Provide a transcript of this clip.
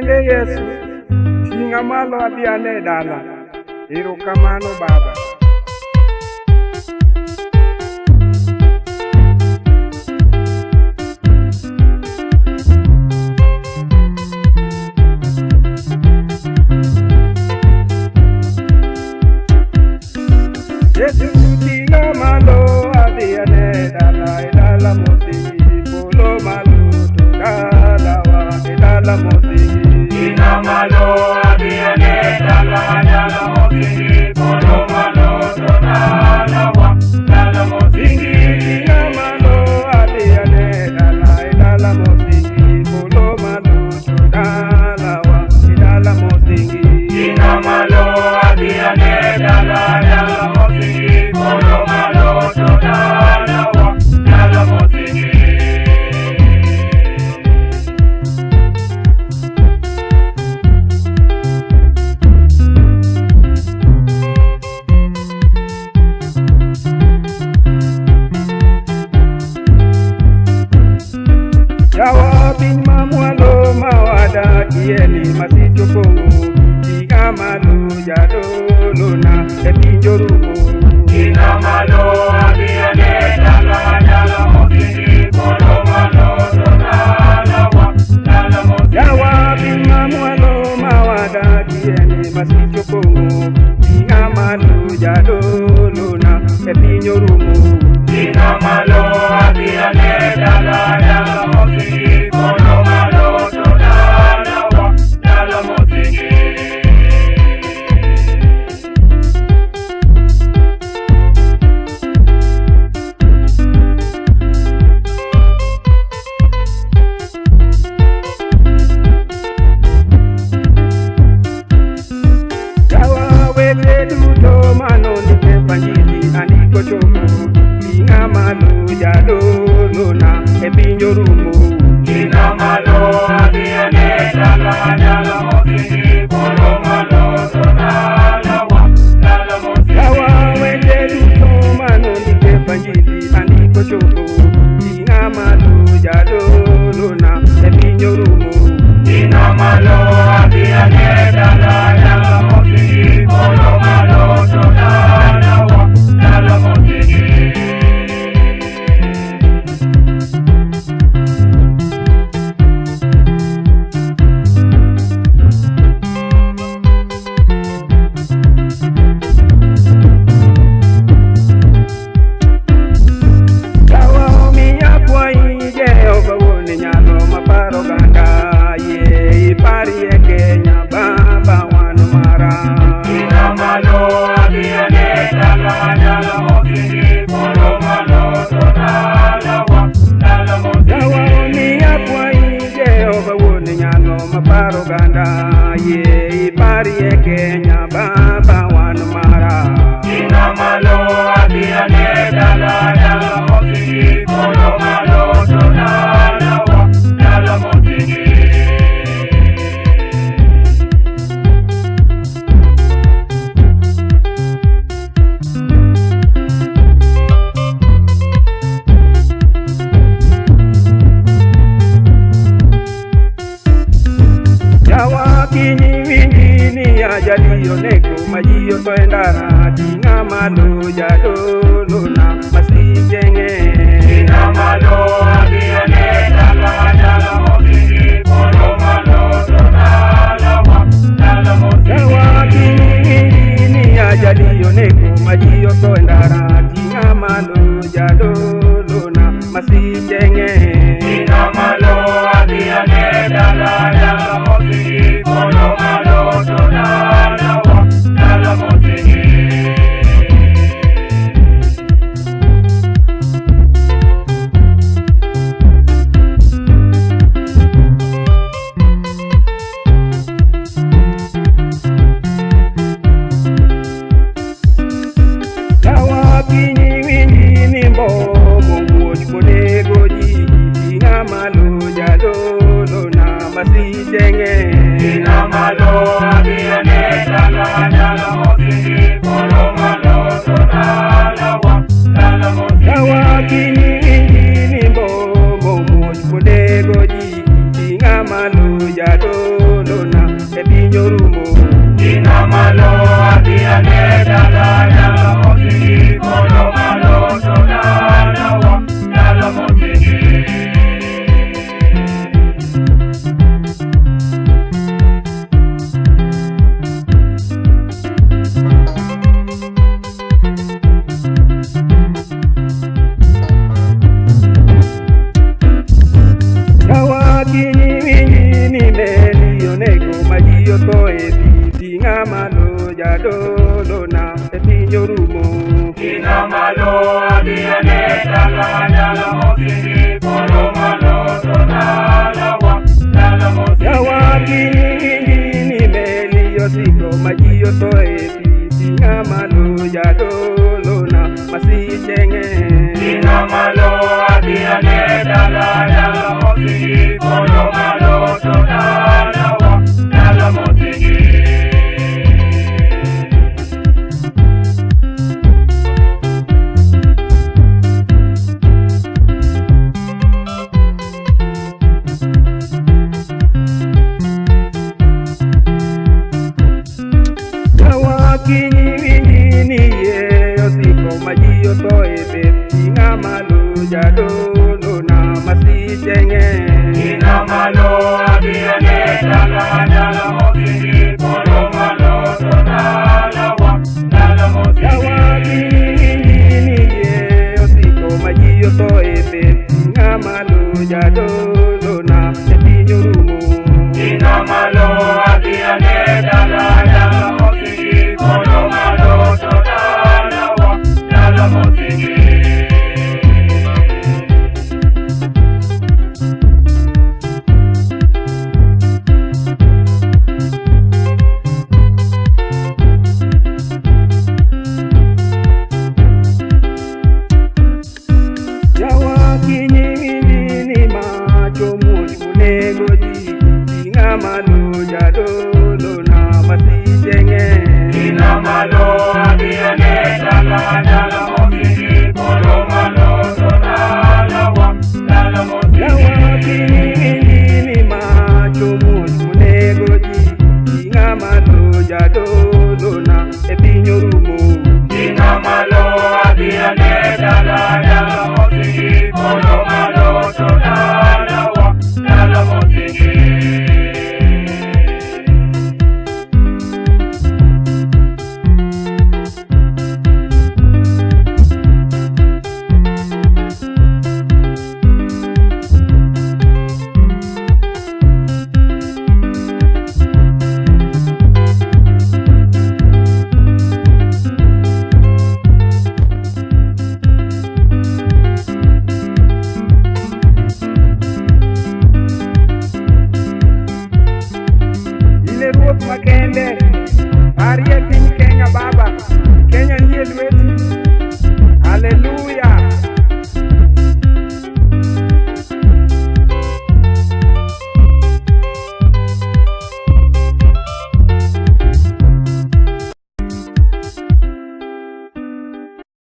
kende Yesu, ting'a malo adhi ane dala. Erokamano Baba. Yesu ting'a malo adhi ane dala, e dala mosingi, polo malo to dalawa, e dala mosingi. Ting'a malo adhi ane dala, dala mosingi, polo malo to dalawa, dala mosingi. Ting'a malo adhi ane dala, e dala mosingi, polo malo to dalawa, e dala mosingi. Ting'a malo adhi ane dala, dala mosingi, polo malo to dalawa, dala mosingi. Yawa piny mamwalo mawadakie ni masich opong'o, ting'a malo jadolona e piny orumo. Ting'a malo adhi ane dala, dala mosingi, polo malo to dalawa, dala mosingi. Yawa piny mamwalo mawadakie ni masich opong'o, ting'a malo jadolona e piny orumo. Ting'a malo adhi ane dala, dala mosingi, polo malo to dalawa, dala mosingi. Yawa weche duto manondike Injili andiko chopo, ting'a malo jadolona e piny orumo. Ting'a malo adhi ane dala, dala mosingi, polo malo to dalawa, dala mosingi. Yawa weche duto manondike Injili andiko chopo, ting'a malo jadolona e piny orumo. Ting'a malo adhi ane dala, dala mosingi, polo malo to dalawa, dala mosingi. Yawa omiya kwayi Jehova wuon nyalo maparo oganda, yie iparie Kenya Baba wan mara. Ting'a malo adhi ane dala, dala mosingi, polo malo to dalawa, dala Yawa mosingi. omiya kwayi Jehova wuon nyalo maparo oganda, yie iparie Kenya Baba wan mara. Ting'a malo adhi ane dala, dala mosingi, polo malo to dalawa, dala mosingi. Yawa kinyi winji ni ajali onego ma ji otho e ndara, ting'a malo jadolona masiche ng'eny. Ting'a malo adhi ane dala, dala mosingi, polo malo to dalawa, dala Yawa mosingi. kinyi winji ni ajali onego ma ji otho e ndara, ting'a malo jadolona masiche ng'eny. Ting'a malo adhi ane dala, dala mosingi, polo malo to dalawa, dala mosingi. Yawa kinyi winji ni mbomo muoch monego ji, ting'a malo jadolona masiche ng'eny. Ting'a malo adhi ane dala, dala mosingi, polo malo to dalawa, dala Yawa mosingi. kinyi winji ni mbomo muoch monego ji, ting'a malo jadolona jadolo na masiche ng'eny. Ting'a malo adhiyane dala dala mosingi polo malo to dalawa dala Yawa mosingi. kinying'ini ye osiko ma ji otho e pep. Ting'a malo jadolo na e piny orumo. Ting'a malo adhiyane dala dala mosingi polo malo to dalawa dala mosingi. Yawa kinying'ini macho muoch monego ji. Ting'a malo jadolo na masiche ng'eny. Ting'a malo adhiyane dala dala mosingi polo malo to dalawa dala Yawa mosingi. kinying'ini macho muoch monego ji. Ting'a malo jadolo na e piny orumo. Ting'a malo adhiyane dala dala mosingi polo malo to dalawa dala mosingi. In e ruoth makende, parie